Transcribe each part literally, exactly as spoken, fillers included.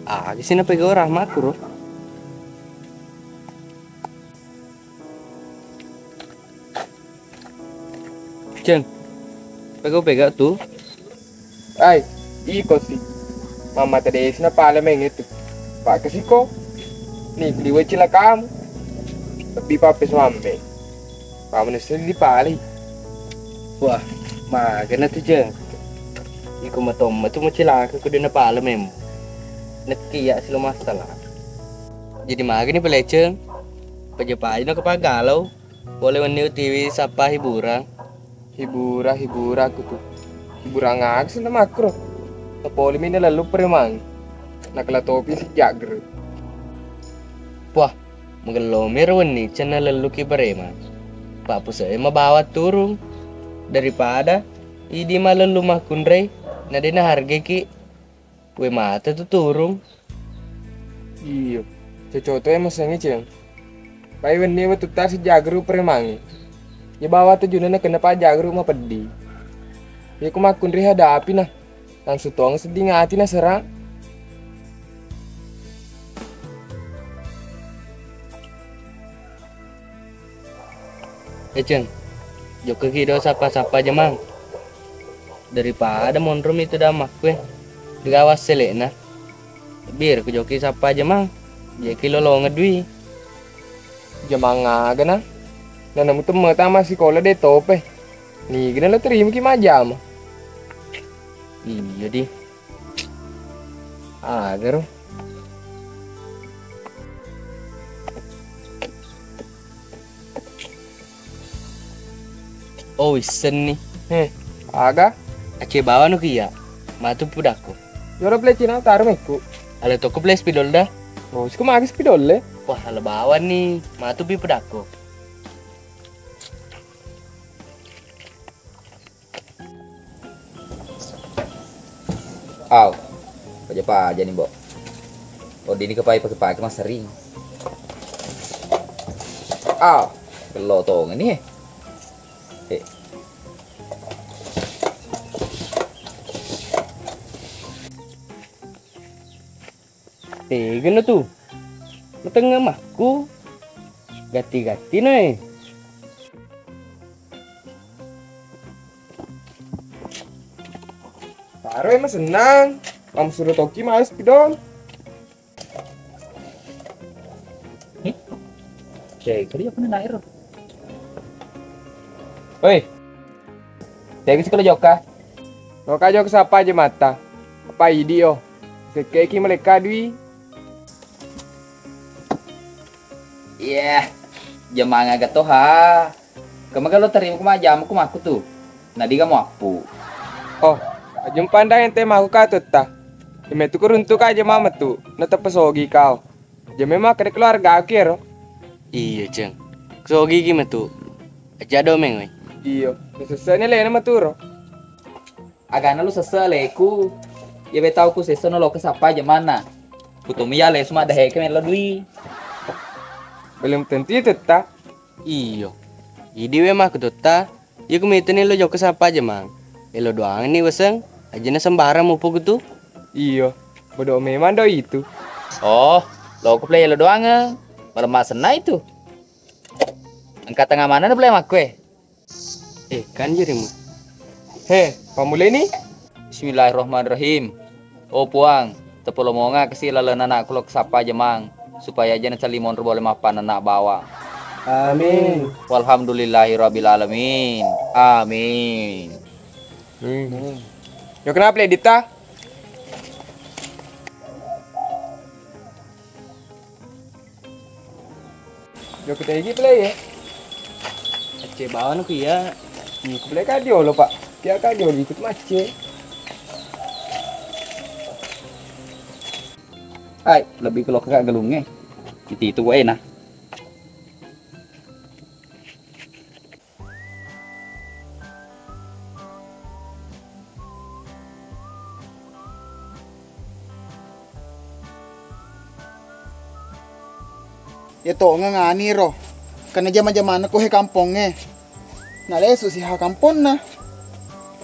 Aga si napegau Rahma kuro? Ceng, pegau-pegau tu. Ai, iko si. Mama tadi sina pale meng itu. Pak kesiko. Ni, liwe cilakamu. Tapi pape suambe. Pamane seddi pale. Wah, magana tu, Ceng. Iko matomma tu macilaka ko dena pale mem. Nekki ya silo masalah. Jadi magani pale, Ceng. Paja-paja no kepagalau. Pole wenni utiwi sappa hiburang. Hibura, hibura aku tu. Hiburang aga sih nama aku ro. Napoli mi nalellu preman. Nakala topi si jagger. Puah, magello mi ro wenni cenna lellu ki preman. Pak puse mabawa turung. Daripada idi malellu makkunrei, na dena hargeki. We mate tu turung. Iyo, cocok to e masengnge, Ceng. Pai wenni wettu tasi jagru premangnge. Ye bawa tujunna nakenna pajagru mapeddi. Ye ku makkunri hadapi na, langsung tong sedding ati na serang. Eceng, jokkaki do sappa-sappa jamang. Daripada monromi tu damakkue, degawa selekna. Biar ku jokki sappa jamang, jeki lolongeng dui. Jamang aga na? Nanamu temme tama sikola de tope. Nigana lo terimaki majjama. Iya di. Agaro. Oh, wissenni. He, aga? Acce bawano kiya. Matu pudakko. Jolo play cina taru mekku. Ale toko play spidol da. Oh, siku magi spidol le. Wah, ale bawanni. Matu pi pudakko. Aw, paja-paja ni, Mbok. Oddini kepai pake-pake masering. Aw, kello tongeng ni, eh. Eh. Tegana tu. Matengngeng makku. Gatti-gatti na, eh. Taro emang senang. Kamu suruh toki males pidol. Eh, cek, tadi apa nana air? Oi. Tega sikolo jokka? Loka jokka sappa aja mata. Apa idi yo? Sekkeki malekka dui. Iya, jamang aga toha. Kemaka lo terima ku majjama ku makku tu. Nadiga muappu. Oh, ajung pandang ente maku ka tutta. Imetu ku runtu ka jamang metu. Nateppa sogi kau. Aja memang kada keluarga aku ero. Iya, Ceng. Sogi ki metu. Aja do meng, weh. Iyo, sesene lena maturo. Agana lu sesse aleku. Iya be tau ku sesse no loka sappa jamanna. Kutomi ya lesu maddaheke melo dui. Belum tentu itu ta. Iyo. Idi we makku totta. Iya ku miteni lo jokka sappa jamang. Elo doangenni waseng. Ajana sembarang mupu kutu. Iyo. Bodo memang do itu. Oh, lo ku play elo doangeng. Malemma senna itu. Engka tengah mana na play makku e? Eh, kan jirimu. He, pammuleni? Bismillahirrahmanirrahim. Oh Puang, tepolomonga kasi laleng anakku lo sappa jamang, supaya aja nasalli monro bole mappanna anak bawang. Amin. Walhamdulillahirabbil alamin. Amin. Hmm. Yo kenapa le Dita? Jokka tegi play ya. Acce bawano ku iya. Iya ku play ka diolo, Pak. Kia ka diolo ikut macce. Ai, lebbi ku lokka galungnge. Ititu wae na. Iya tongeng ani ro. Kena jama-jamanna ko he kampongnge. Nalesu si ha kamponna.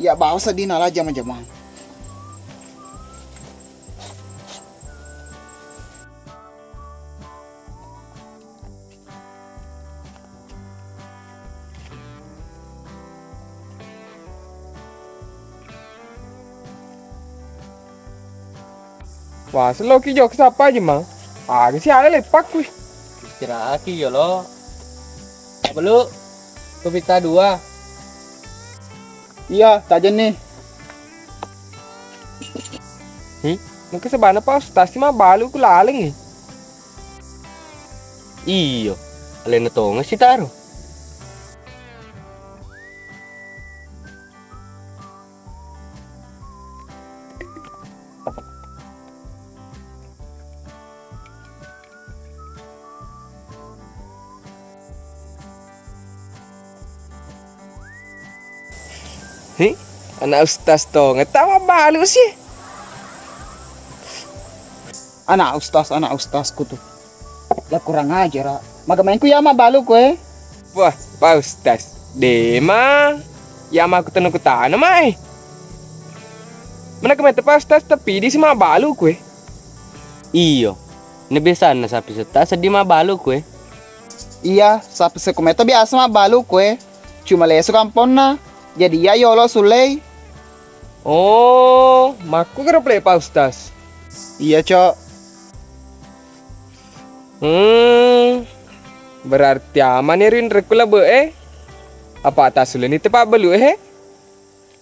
Iya bawa seddi nala jama-jamang. Wah, seloki jokka sappa aja, Mang. Aga si ale leppakku. Istirahatki yolo. Belu, kopi ta dua. Iya, tajenni. Hi, mengka sebana Pak Ustaz si mabbalu ku lalengngi. Iyo, alena tonga sitaro. Hi, anak ustaz tongeng ta mabbalu si. Anak ustaz, anak ustaz ku tu. La kurang ajar, ah. Maga maengku iya mabbalu koe. Wah, Pak Ustaz. Dema. Iya makutana-kutana mae. Mana kemete Pak Ustaz tapi di si mabbalu koe. Iyo. Nebiasanna sapi setta seddi mabbalu koe. Iya, sapi setta biasa mabbalu koe. Cuma lesu kamponna. Jadi iya yolo sulei. Oh, makku kero pale Pak Ustaz. Iya, Cok. Hmm, berarti amani rinrekku lebe e. Apa tasuleni te pabbalu e?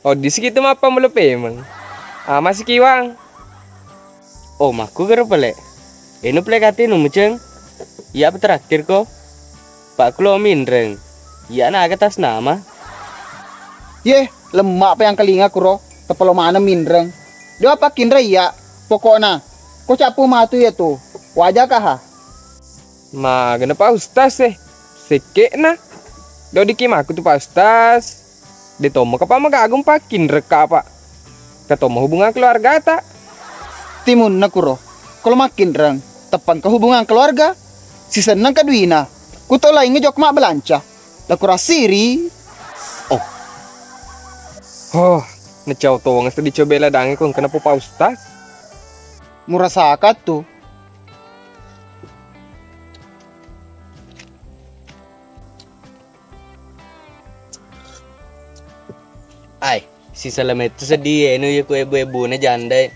Oddisiki tu mappamula pemeng. Ama sikiwang. Oh, makkugaro pale. Eno pale katenu muceng. Iya terakhir ko. Pak kulo minreng. Iya naga tas nama. Ye, lemma pa yang kelinga kuro. Tepelo maneng minreng. Dia apa kinra iya. Pokokna ko cappu matu ya tu. Waja kaha. Magana Pak Ustaz e. Sekke'na. Dodiki maku tu Pak Ustaz. De tommo kapa magagung pakkinrekka apa. Katommo hubungan keluargata. Timunna kuro. Kalau makkinreng, teppang ke hubungan keluarga. Sisenneng ke duina. Ku to laingnge jokka mabbelanca. La kurasiri. Oh. Oh, necau tonga seddi cobe ladangnge ko kenapa Pak Ustaz? Murasaka tu. Ai, sisala mettu seddi enu ye ku ebu-ebuna janda e.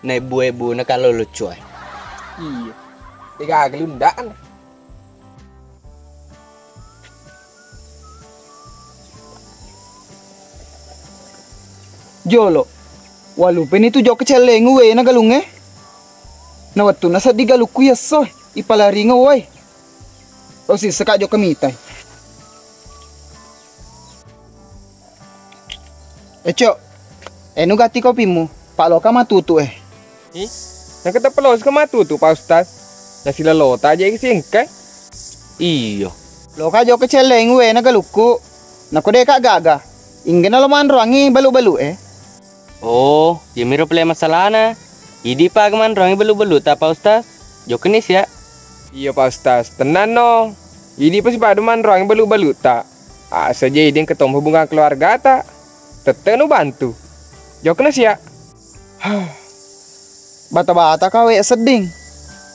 Na ebu-ebuna kalo luccu ai. Iya. Degaga lundaan. Jolo, walupeni tu jokka cellengngu wena galungnge. Na wettunna seddi galukku yesso, ipalaringa woi. Lo sisseka jokka mitai. Eco, enu gatti kopimmu, pak loka matutu e. Ih, nakateppa loska matutu, Pak Ustaz. Nasilolota aja singkai. Iyo. Loka jokka celleng wena galukku. Nako deka gaga. Inggana lo manroangi balu-balu e. Oh, yamiro pale masalana. Idi pa aga manroangi balu-balu ta, Pak Ustaz. Jokkani sia. Iyo, Pak Ustaz. Tenanno. Idi pa sipadu manroangi balu-balu ta. Asa je idi engka tommo hubungan keluargata. Tette nubantu. Jokkana sia. Bata-bata kawe sedding.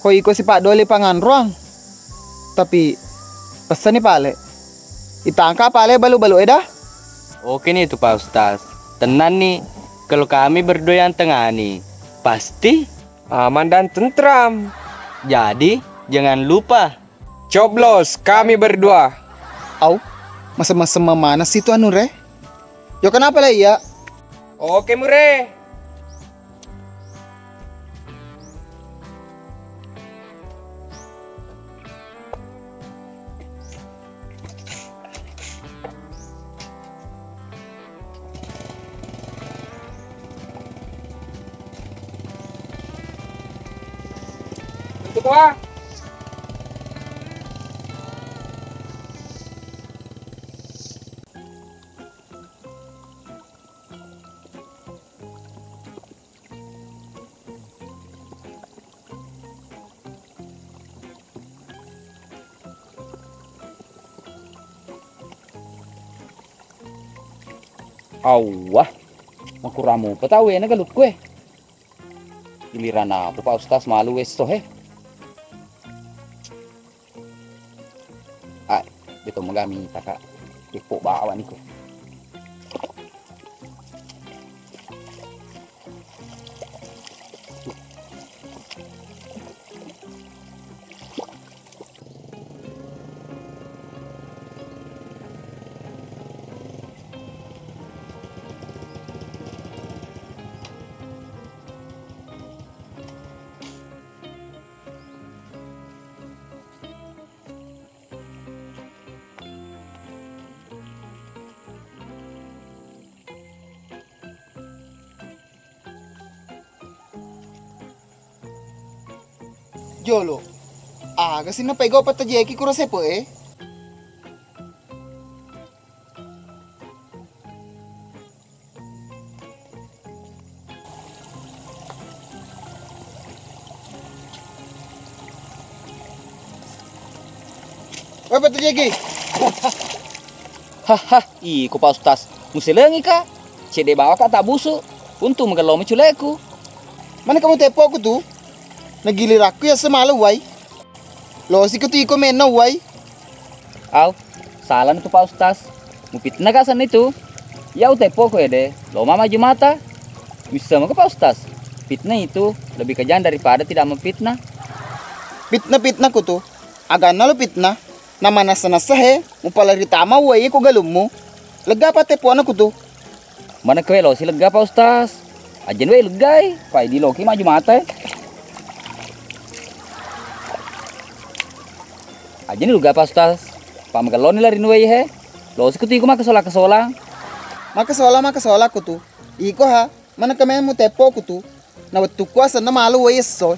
Ko iko sipaddoli panganroang. Tapi pessani pale. Itangka pale balu-balu eda. Oke ni tu Pak Ustaz. Tenang ni. Kalau kami berdua yang tengani, pasti aman dan tentram. Jadi, jangan lupa. Coblos kami berdua. Au, mesem-mesem mana situ anu re? Yo kenapa le iya? Oke mure. Wah. Awwah, makurang mupa tau ena galukku e. Giliran apa Pak Ustaz malu esso he. Ah, beto magami taka. Tepo bawa niko. Jolo, aga sinna paigo pattajeki kuro sepe e? Woi, pattajeki. Haha, iko Pak Ustaz, muselengi ka? Cedde bawa ka tabusu. Untung magello maculeku. Mana kamu tepoku tu? Nagilirakku ya semala wai. Losi ko tu iko menno wai. Au, salani tu Pak Ustaz. Mupitnah ka senni tu. Iya uteppoko ede, lo mama Jumata. Wisseng mako Pak Ustaz. Fitnah itu lebih kejam daripada tidak memfitnah. Fitnah-fitnah ku tu. Aganna lo fitnah. Nama nassa-nassa he, mupalari tama uwai ko galummu. Lega pa teppona ku tu. Maneng kewe losi lega Pak Ustaz. Ajjani wae leggai, pai di loki maju mata e. Ajjani lega Pak Ustaz. Pa magelloni lari nuwai he. Losi kutu iko makkasola-kasola. Makkasola, makkasola kutu. Iko ha, maneng kememu teppo kutu. Na wettukku asenna malu wai esso.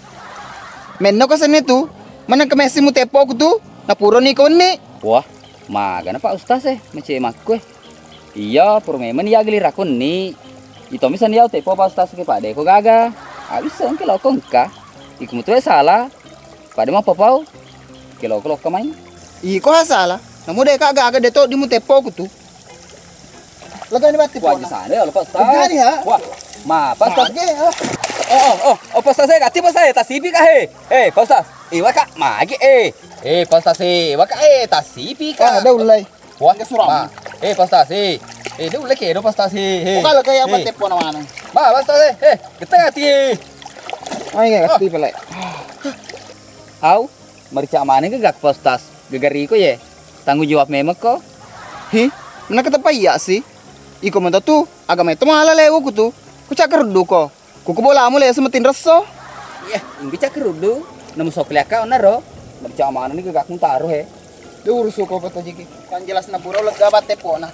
Menno ko senni tu, maneng kemessi muteppo kutu, na puroni ko wenni. Wah, magana Pak Ustaz e, macemakku e. Iya, pura memeng iya gilirakku wenni. Itomi senni iya uteppo Pak Ustaz ke pada ko gaga. Abis engke loko engka. Iku mutu e sala. Pada mappapau. Ke loko lokka mai. Iko ha sala. Namu deka gaga deto di muteppo kutu. Legani batti. Wah, pona. Di sana ya, Pak Ustaz. Legani, ha? Wah, ma, Pak Ustaz. Mage, ha? Oh, oh, oh, oh, Pak Ustaz, saya ganti, Pak Ustaz, ya, tasipi kah, he? Eh, Pak Ustaz, eh, waka, mage, eh. Eh, Pak Ustaz, eh, waka, eh, tasipi kah. Ah, ada ulai. Wah, enggak suram. Ma. Eh, Pak Ustaz, eh. Eh, dia ulai kedo, Pak Ustaz, eh, eh. Oh, kalau kayak apa eh. Tepo namanya? Ma, Pak Ustaz, eh, eh, kita ganti, eh. Oh, iya, ganti pale. Au. Marica maneng gagak Pak Ustaz, gagariko ye. Tanggung jawab memeng ko. Hi, menakateppa iya si. Iko mento tu, agama itu mala lewu kutu. Ku cakkeruddu ko. Kuku bolamu lesu metin resso. Iya, inggi cakkeruddu. Nemu sokli akka onaro. Marica maneng ni gagakmu taro he. Diurusu ko Pak Tajiki. Kan jelas na pura lega batte pona.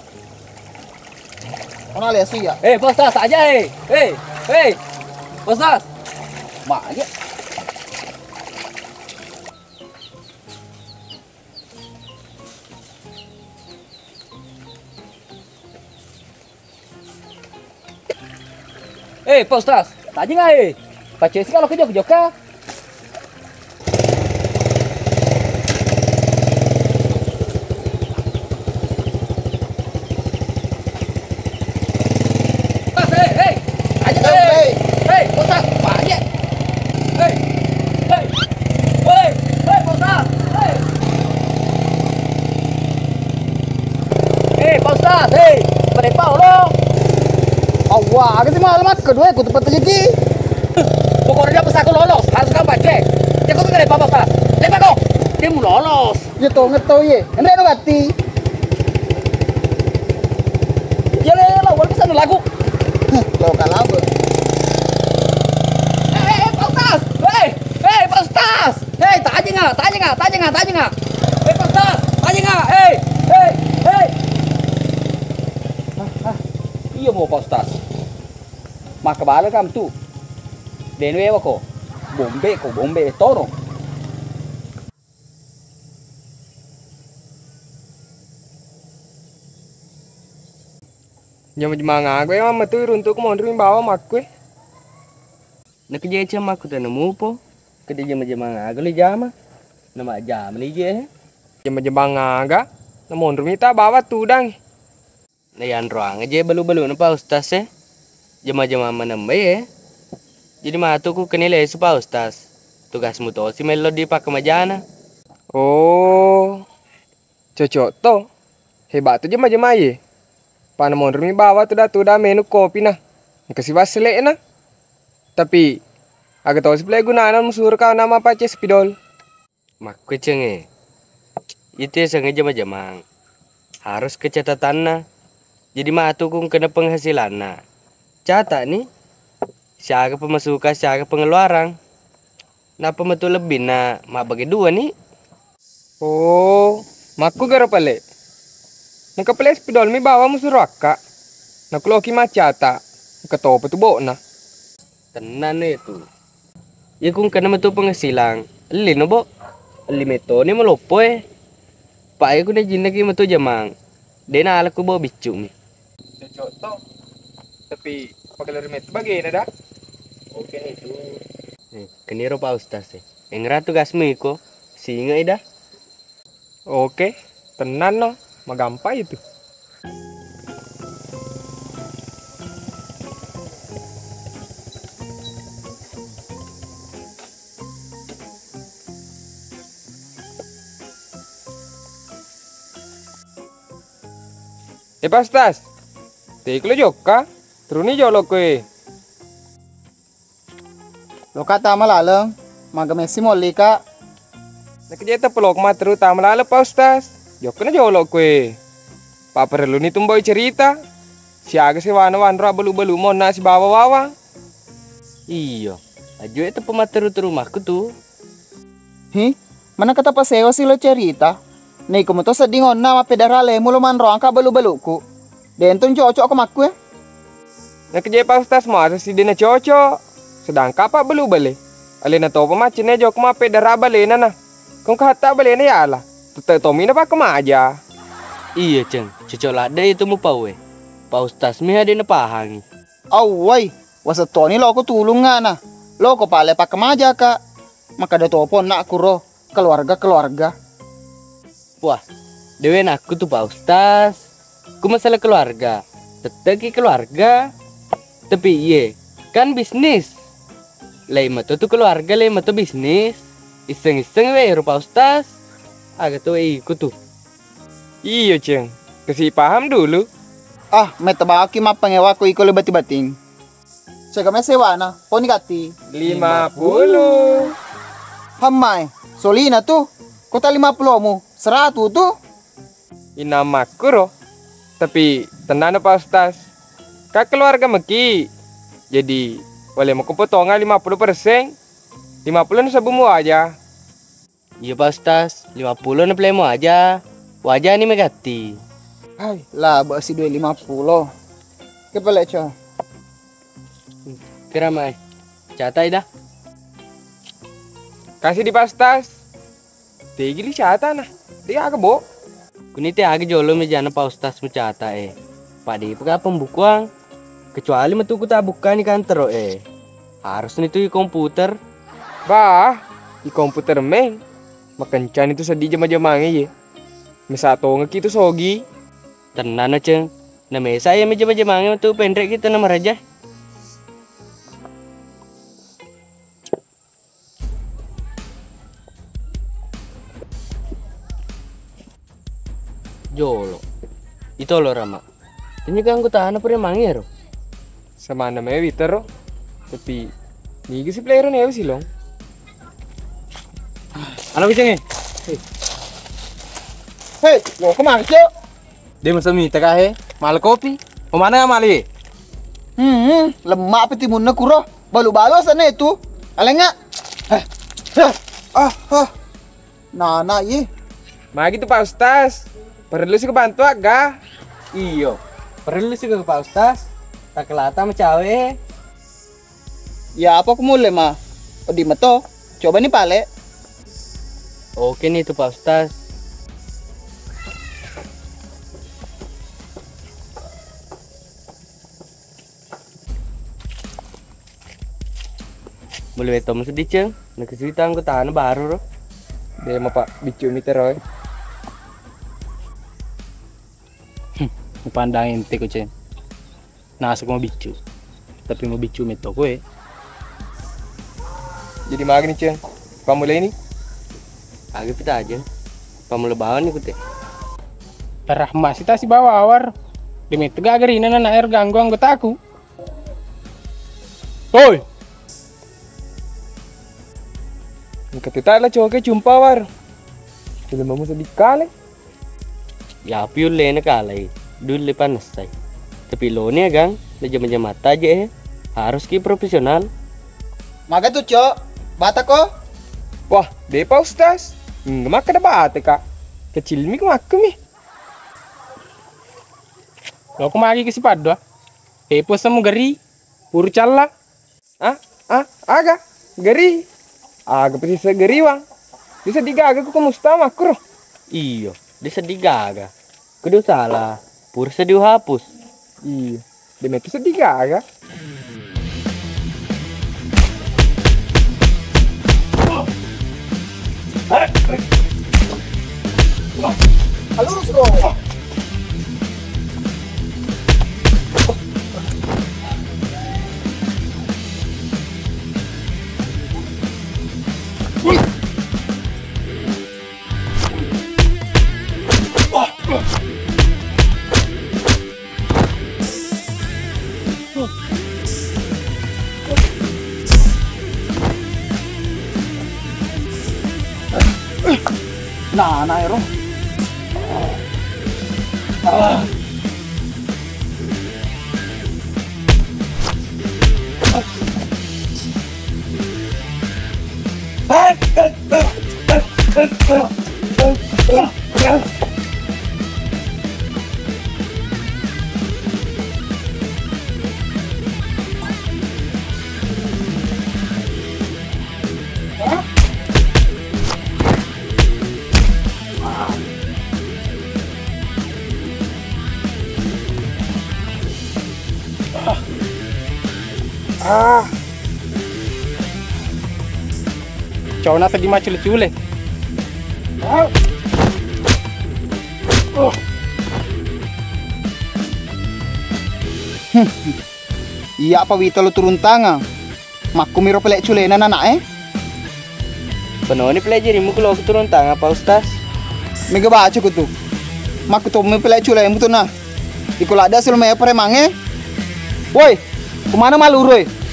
Ona lesu iya. Eh, Pak Ustaz, aja eh. Eh, eh. Pak Ustaz. Ma aja. Eh, Pak Ustaz, tajeng ae. Pacesi kalau kejok-jokka. Ustaz, hei, hei. Aja, hei. Hei, Ustaz, aja. Hei. Hei. Hei, hei, Ustaz. Hei. Eh, Pak Ustaz, eh, pada Pak Olo. Awwa, aga si malam kedua aku tempat rezeki. Pokoknya dia pesaku lolos, harus kan pacek. Cek aku kena Pak Ustaz. Lepas kok, dia mau lolos. Iya to, ngetau ye. Enre no gatti. Iya le, lawan ke sana lagu. Lo kalau. Eh, eh, eh, Pak Ustaz. Eh, eh, Pak Ustaz. Hei, tajenga, tajenga, tajenga, tajenga. Hei, Pak Ustaz, tajenga. Hei, hei, hei. Ah, ah. Iya mo Pak Ustaz. Makkabale kam tu. Denu ewa ko. Bombe ko, bombe toro. Jama-jamang aga e, mamma tu runtuk monri bawa makku e. Nakeje cem makku tena mupo. Kede jama-jamang aga lu jama. Nama jama ni je. Jama-jamang aga. Na monri mita bawa tudang. Na yanroang je balu-baluna Pak Ustaz e. Jama-jamang manemba e. Jadi matu ku kenile su Pak Ustaz. Tugasmu tosi mello di pakkemajana. Oh. Cocok to. Hebat to jama-jama ye. Pana monromi bawa tuda-tuda menu kopi na. Engka sibawa sele'na. Tapi aga tosi pale gunana musuro ka na mapacce spidol. Makkuceng e. Itu yasengnge jama-jamang. Harus ke catatanna. Jadi matu ku engkana penghasilanna. Cata ni. Siaga pemasukan, siaga pengeluaran. Nappa metu lebbinna mabbage dua ni. Oh, makkugaro pale. Nengka pale spidol mi bawa musuro akka. Nakuloki maccata. Engka topa tu bokna. Tenang e tu. Iya ku engkana metu penghasilan. Elli no bo. Elli metoni maloppo e. Pak e ku najinnaki metu jamang. De nala ku bo biccu mi. Cocok to. Tapi pagalari metto bagena da. Oke ni tu. Eh, keniro Pak Ustaz e. Engra tugasmu iko. Singa ida. Oke, tenang no. Magampang itu. Eh, Pak Ustaz. Tegi lo jokka. Teruni jolo koe. Loka tama laleng, maga messi mollika. Nakeje tepelok ma teru tama laleng, Pak Ustaz. Jokka na jolo koe. Pak perlu ni tumboi cerita. Siaga sewana wanro balu-balu monna sibawa wawa. Iyo, ajue tepe matteru-teru makku tu. Hi, manakata pasewa si lo cerita. Naiko muto sedding onna mappedara lemu lo manroangka balu-baluku. Dentong cocok ko makku e. Nakeje Pak Ustaz muasa sidena cocok. Sedangkan Pak balu bale. Alena topa maccenne jokka mappedara balena na. Kong kahatta balena yala. Tette tomina pakkemaja. Iya ceng, cocok ladde itu mupau e. Pak Ustaz mi hadena pahangi. Awwai, wasettoni loko tulungngana. Loko pale pakkemajaka. Makkeda topo onnakku ro, keluarga-keluarga. Wah, dewe nakku tu Pak Ustaz. Ku masalah keluarga, tetteki keluarga. Tapi iye, kan bisnis. Lai mato tu keluarga, lai mato bisnis. Isseng-isseng we ro Pak Ustaz. Aga tu we iku tu. Iyo, Ceng. Kasi paham dulu. Ah, metta baki mappangewa ko iko le bati-bating. Cega me sewana, poni gatti? Lima puluh. Hammai, solina tu. Kota lima puluh mu, seratu tu. Inamakkuro. Tapi tenang Pak Ustaz. Ka keluarga meki. Jadi, boleh mako potongan lima puluh persen. Lima puluh na sebbu muaja. Iya Pak Ustaz, lima puluh na pale muaja. Wajani megatti. Hai, laba si dua lima puluh. Ke pale, Co. Kira mai. Catai dah. Kasih di Pak Ustaz. Tegi li cata na. Dia aga, Bo? Kuni te aga jolo mejana Pak Ustaz mucata e. Pak de pega pembukuan. Kecuali metu ku tabukkani kantoro e. Harus ni tu i komputer. Bah, i komputer meng. Makencani tu seddi jama-jamange ye. Mesa tongeki tu sogi. Tenang no, Ceng. Na mesa iya mi jama-jamange metu penrek kita na maraja. Jolo. Itolo rama. Tanya ke anggotana pura mangero. Samana mewi tero. Tapi niga si player ni silong. Ana kucing e. Hei, mau kemana, Cok? Dia masa mita kah, he? Mala kopi. Pemana mali? Hmm, lemak apa timunna kuro. Balu-balu sana itu. Alenga. Eh, eh, ah, ah. Nana ye. Magi tu Pak Ustaz. Perlu si kebantu aga? Iyo. Perlu si ke Pak Ustaz. Tak kelata macawe. Ya apa ku mulle ma. Odi meto. Coba ni pale. Oke ni tu Pak Ustaz. Mulle to museddi, Ceng. Nakasui tanggo tana baru ro. De mapa biccu mi tero e. Hmm, pandang ente ko, Ceng. Naseng ko mabiccu. Tapi mabiccu metto koe. Jadi magani, Ceng? Pammulai ni? Aga pita, Ceng. Pammula bawang ni kute. Rahmat sita sibawa awar. Demetto gaga rina nana air ganggu anggotaku. Oi. Engka tu tala coke cumpa war. Film mau sedih kale. Yapi ullena kalai, dulle panessai. Tapi loni agang, le jama-jamatta aja eh. Harus ki profesional. Maga tu, Cok? Bata ko? Wah, de pa Ustaz. Enggak makan bata, Kak. Kecil mi ku makan mi. Lo ko magi ke si padua. Tepo semu geri, puru calla. Ah, ah, aga? Geri? Aga pasti segeriwang. Bisa digaga ku musta makkuro. Iyo, bisa digaga. Kudu salah. Pura sedih hapus. Iyo. Demi itu sedih gaga. Lurus, bro. Nah, nah, ero. Ah. Ah. Cona seddi maccule-cule. Ah. Oh. Hmm. Iya apa wita lo turun tangan? Makkumiro pele culena nana e? Penoni pele jirimu ku lo turun tangan, Pak Ustaz. Mega baca ku tu. Makku tommi pele culemu tu na. Iko ladda silme premange. Woi, kemana maluroi?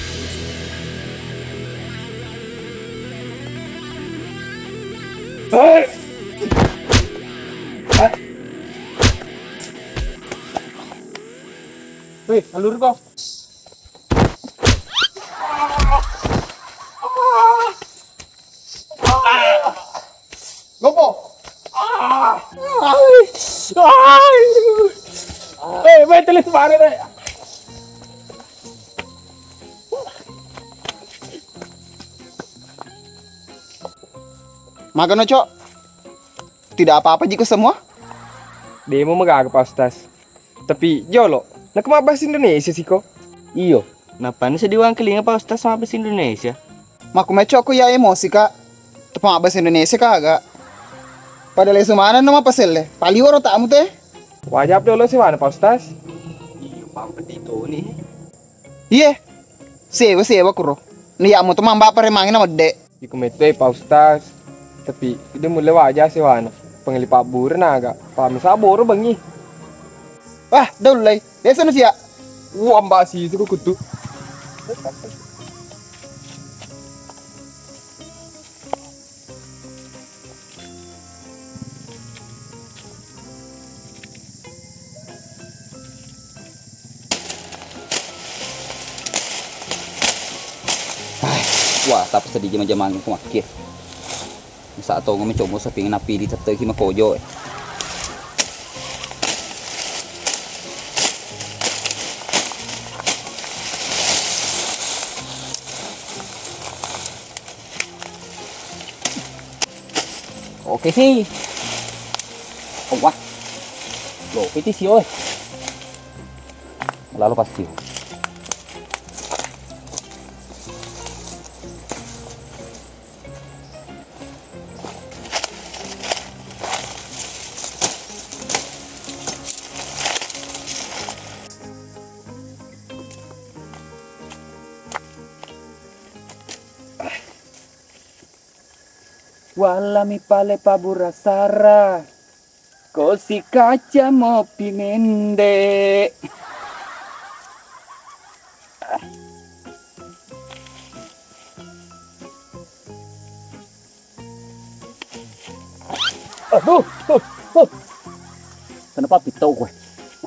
Weh, alur ko. Lopo. Eh, main tulis mana deh? Magano, Cok? Tidak apa-apa jiko semua? Demo magaga, Pak Ustaz. Tapi jolo, nakko mabbahasa Indonesia siko? Iyo, napani seddi wangkelinga Pak Ustaz mabbahasa Indonesia. Makku mecco aku ya emosi, Kak. Tepa mabbahasa Indonesia, Kak, agak. Pada lesu mana nama paselle? Paliwaro tamu teh? Wajab dolo si mana, Pak Ustaz? Iyo, Pak Pedito ni. Iye, sewa-sewa kuro. Ni ya mu temang bapak remangi nama de. Iko metto e, Pak Ustaz. Tapi de mulle waja sewana. Pengeli pabbura naga. Pamisa boro bengi. Wah, daullai. Desa nusia. Wah, mbak si itu kutu. Ai, wah, tapi sedih jama-jamang ku makke. Masa tongo mi cobo saping nappi di tette ki makojo e. Oke sih. Wah. Lo piti sio e. Lalu pasti. Wallami pale paburasara. Ko sikaca mopi mende. Aduh, huh, huh. Kenapa pitau gue?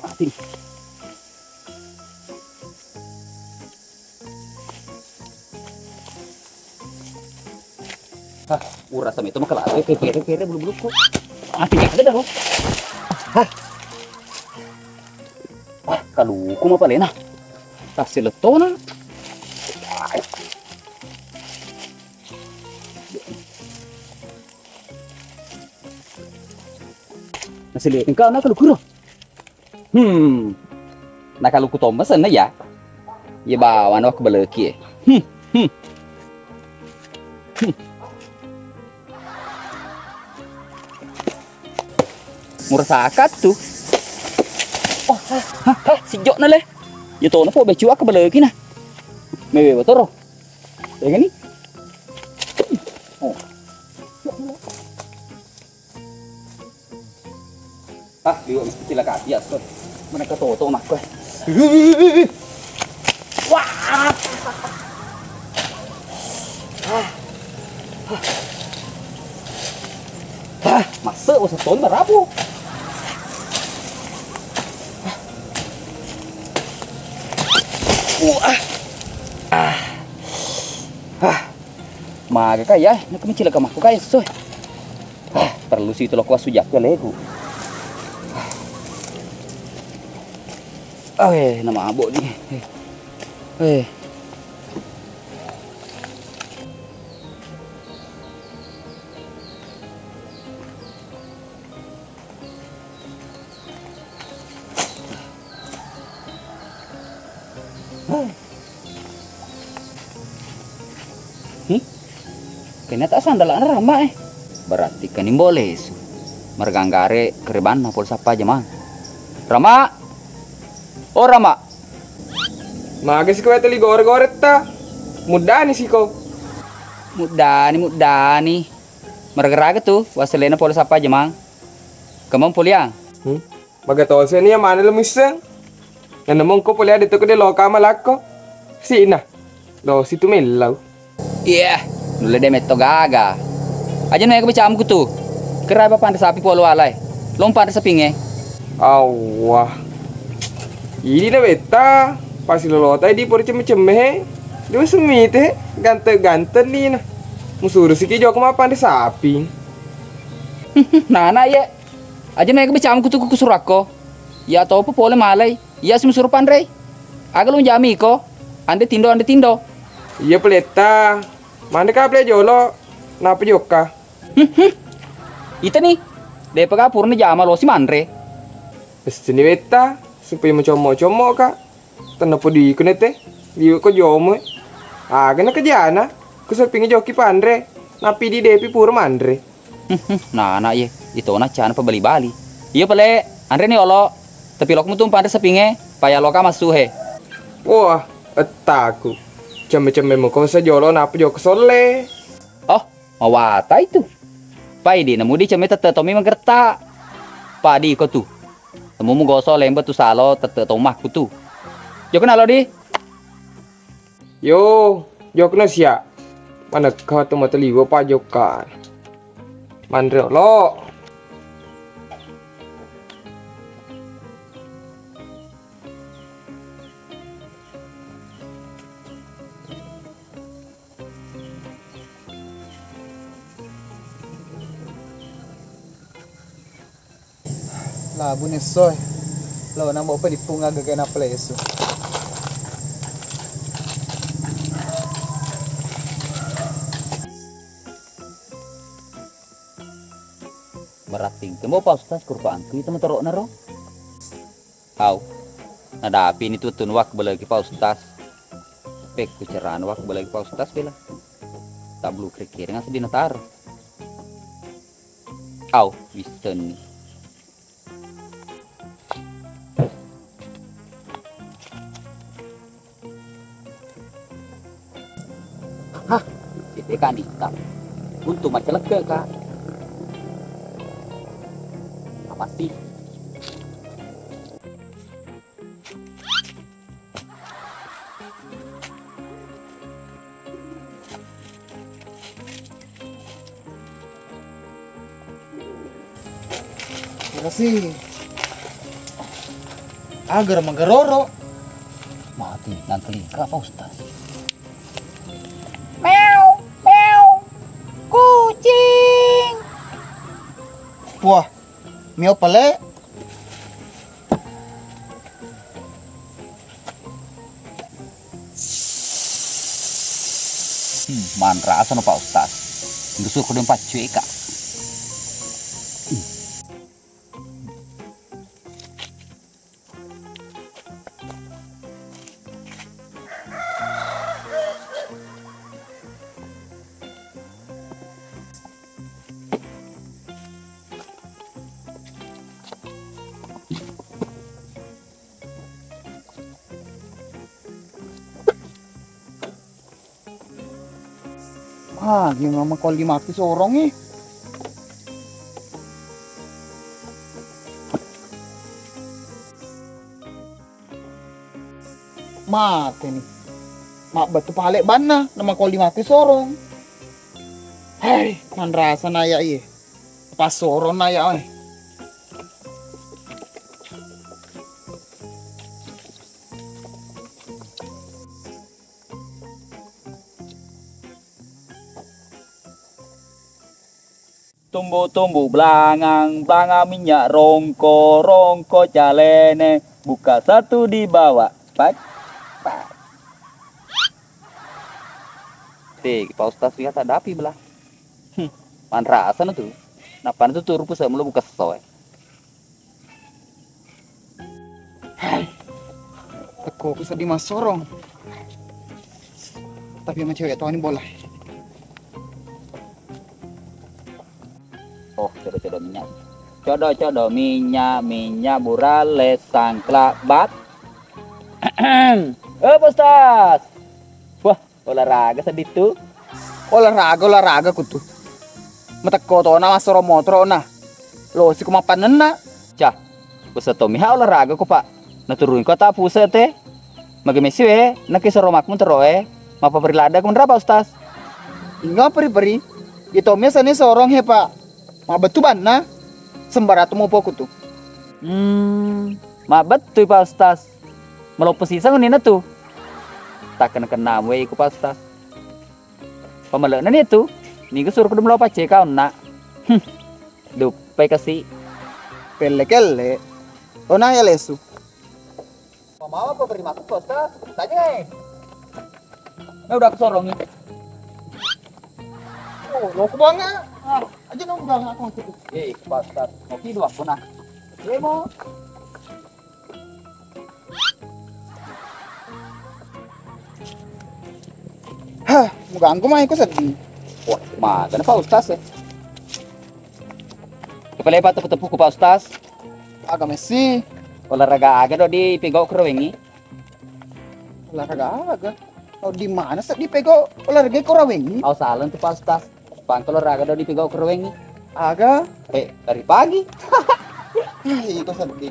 Mati. Hah, urasa meto makalala, eh, pere-pere bulu-buluku. Mati ada dah, Bro. Hah. Ah, kaluku mapalena. Tassi lettona. Nasi le, engka anak kaluku ro. Hmm. Nakaluku tomma senna ya. Iya bawa no aku beleki. Hmm. Hmm. Hmm. Murasakat tu. Oh, hah, hah, hah, sijok na le. Ya tono po becu aku beleki na. Mewe botoro. Ya gini. Oh. Ah, liwe' mesti cilaka api asso. Mana ketoto makko. Wah. Ah, masuk usah ton marabu. Wah. Ah. Ah. Maga ka ya, nak mencilaka makko ka esso. Ah, perlu si toloko sujakku leku. Ah, eh, na mabok ni. Eh. Eh. Hmm? Kenata sandalana Rama eh. Berarti kani mbole su. Merganggare kerebanna pole sappa jamang. Rama. Oh Rama. Maga siko teli gore-gore ta. Muddani siko. Muddani, muddani. Mergaraga tu, waselena pole sappa jamang. Kemeng poliang. Hmm? Maga tose ni ya mana lu misseng? Nana mongko pole ada tu kede loka malakko. Si nah. Lo situ mellau. Iya, nulle de metto gaga. Aja naik becamku tu. Kerai bapak anda sapi polo alai. Lompat anda sapinge. Awah. Ini na betta. Pasi lolota di pori cemme-cemme he. Dia semite. Ganteng-ganteng ni nah. Musuru siki joko mapa anda sapi. Nana ye. Aja naik becamku tu kusurakko. Ya topo pole malai. Iya si musuru panrei. Aga lu jami ko. Ande tindo, ande tindo. Iya peletta. Mande ka pele jolo. Napa jokka? Hmm, hmm. Ita ni. Depa ka purna jama lo si manre. Esseni wetta supaya macommo-commo ka. Tenna podi ko nete. Liwe ko jomo. Aga na kejana. Kusepingi joki panre. Napi di depi pura manre. Nana ye, itona cana pabali-bali. Iya pale, anre ni olo. Tapi lok mutu panre sapinge, paya loka massu he. Wah, ettaku. Cemme-cemme muko sajolo napa joko solle. Oh, mawata itu. Pai di namudi cemme tette tommi magerta. Padi ko tu. Temu mugoso lembe tu salo tette tommakku tu. Joko nalo di. Yo, jokna sia. Manekka tu mata liwe pa jokka. Manre olo. Labu nessoe. Lo nang bau pedippung aga kena pelesu. Meratting kembo Pak Ustaz kurpa angkui temen torok naro. Au. Nadapi ni tutun wak belagi Pak Ustaz. Pekku cerana wak belagi Pak Ustaz bela. Tak belu kere-kere ngasih dinataro. Au, wissenni. Hah, C P K nita. Untung maccalekke ka. Apa sih? Terasi. Agar magaroro. Mati nangkeling ka Pak Ustaz. Meow, meow. Kucing. Wah, meow pale. Hmm, manrasa no Pak Ustaz. Nggak suka dong pacu eka. Ah, gimana kau lima ratus orang nih? Mate ni. Mabbettu pale banna, nama koli mate sorong. Hei, manrasa naya iye. Pas sorong naya, oi. Tumbu-tumbu blangang, blangang minyak rongko, rongko calene, buka satu di bawah. Pak, pak. Te, Pak Ustaz, lihat ada api belah. Hmm, manrasa na tu. Nappa na tu turu pusat mulu buka sesoe. Hai. Teko ku seddi massorong. Tapi ama cewek toni bola. Oh, codo-codo minyak. Codo-codo minyak, minyak burale, sangklak, bat. Eh, Pak Ustaz. Wah, olahraga seddi tu. Olahraga, olahraga kutu. Matekko tona massoro motoro na. Losi ku mappannenna. Cah, usa tommi ha olahraga ko, Pak. Naturungi ko ta puse te. Magi messi we, naki soro makmu tero e. Mapaperi ladde ko menra, Pak Ustaz. Inga peri-peri. Di tommi sani sorong he, Pak. Mabettu banna. Sembaratu mopo kutu. Hmm, mabettu, Pak Ustaz. Maloppo siseng ni na tu. Takkena-kena we iku, Pak Ustaz. Pamale'na ni tu, niga suruh kudu melo pacce kaunna. Hmm, duppai kasi. Kelle-kelle. Ona ya lesu. Mama apa beri maksud Pak Ustaz? Tanya eh. Nah, udah aku sorongi. Oh, lo aku bangga. Ah, aja dong bangga aku maksud. Eh, Pak Ustaz. Ngopi dua aku nah. Iya mau. Hah, muganggu mai ku seddi. Wah, magana Pak Ustaz e. Kepala Pak tepu-tepu ku Pak Ustaz. Aga messi. Olahraga aga do di pegau kero wengi. Olahraga aga? Oh, di mana seddi pegau olahraga kero wengi? Au salah tu Pak Ustaz. Pangka olahraga do di pegau kero wengi. Aga? Eh, dari pagi. Ih, itu seddi.